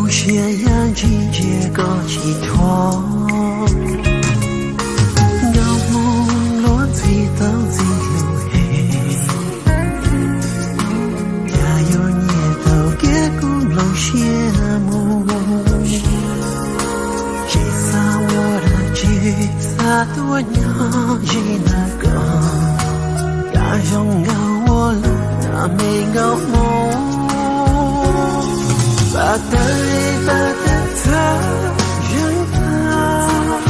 Siab yaj ntshis ntsia koj tsis thuam, nkauj hmoob luag ntxhi tau ntxim hlub heev. Cas yuav nyiam tau kiag kuv nplooj siab mus, tsis xav ua dab tsi, xav tuaj nyob ze ntawm koj. Cas zoo nkauj ua luaj na me nkauj hmoob, pab tawg pab tawg txhawj zeeg tag.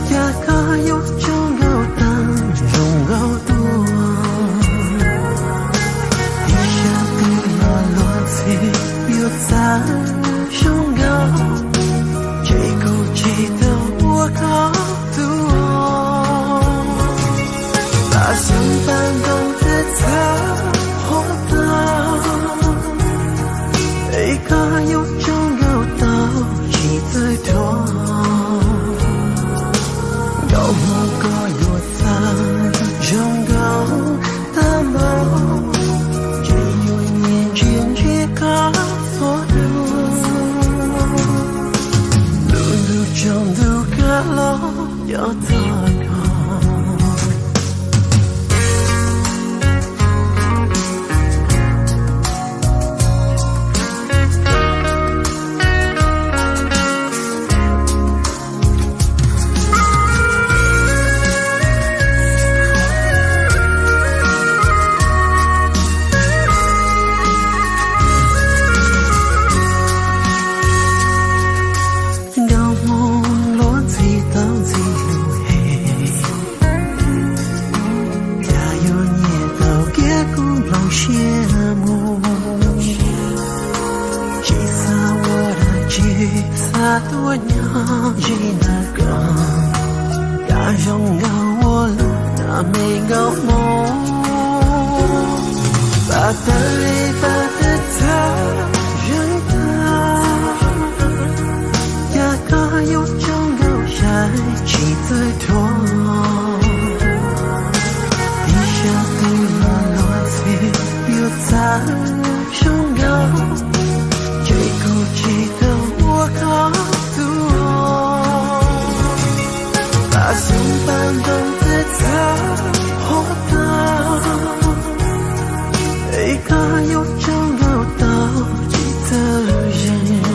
Cas koj yuav tsaug nkauj tag zoo nkauj tuaj, ib sab twg los luag ntxhi yuav txawj zoo nkauj, ces kuv tsis tau ua koj tus. Pab xyoob pab ntoo txhawj txhawj qhuav tag, es koj yuav tsaug nkauj tau tsis txawj dhuav. Nkauj hmoob koj yuav txawj zoo nkauj tag npaum, ces yuav nyiam ntsia ntsia koj txhua hnub. Lub ntuj tsaus ntuj kav los cov txog koj. Nkauj hmoob luag ntxhi tau ntxim hlub heev, cas yuav nyiam tau kiag kuv nplooj siab mus, tsis xav ua dab tsi, xav tuaj nyob ze ntawm koj. Cas zoo nkauj ua luaj na me nkauj hmoob, pab tawg pab tawg txhawj zeeg tag. Cas koj yuav tsaug nkauj sai tsis txawj dhuav, ib sab twg los luag ntxhi yuav txawj zoo nkauj, ces kuv tsis tau ua koj tus. Pab xyoob pab ntoo txhawj txhawj qhuav tag, es koj yuav tsaug nkauj tau tsis txawj zeeg.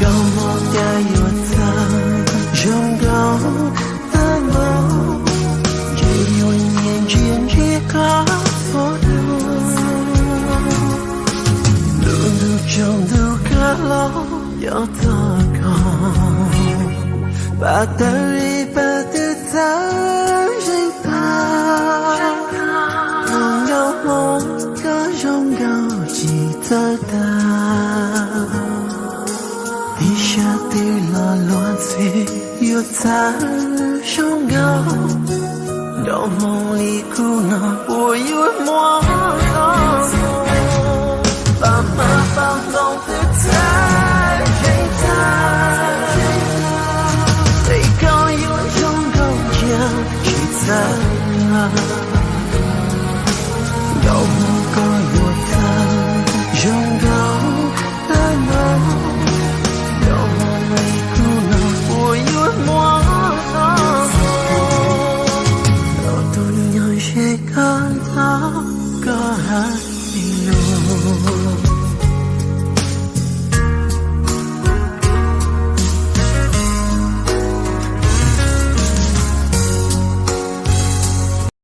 Nkauj hmoob cas yuav txawj zoo nkauj tag npaum, ces yuav nyiam ntsia ntsia koj txhua hnub. Lub ntuj tsaus ntuj kav los cov txog koj, pab tawg pab twg txhawj zeeg tag. Nkauj hmoob koj zoo nkauj tsis txawj tag, ib sab twg los luag ntxhi yuav txawj zoo nkauj. Nkauj hmoob li kuv no puas yuav muaj los, pab hmab pab ntoo twb txhawj zeeg tag, es koj yuav zoo nkauj cia tsis txawj. Nkauj hmoob koj yuav txawj zoo nkauj tag npaum, nkauj hmoob li kuv no puas yuav muaj los, los tus nyob ze koj tau koj hais lus.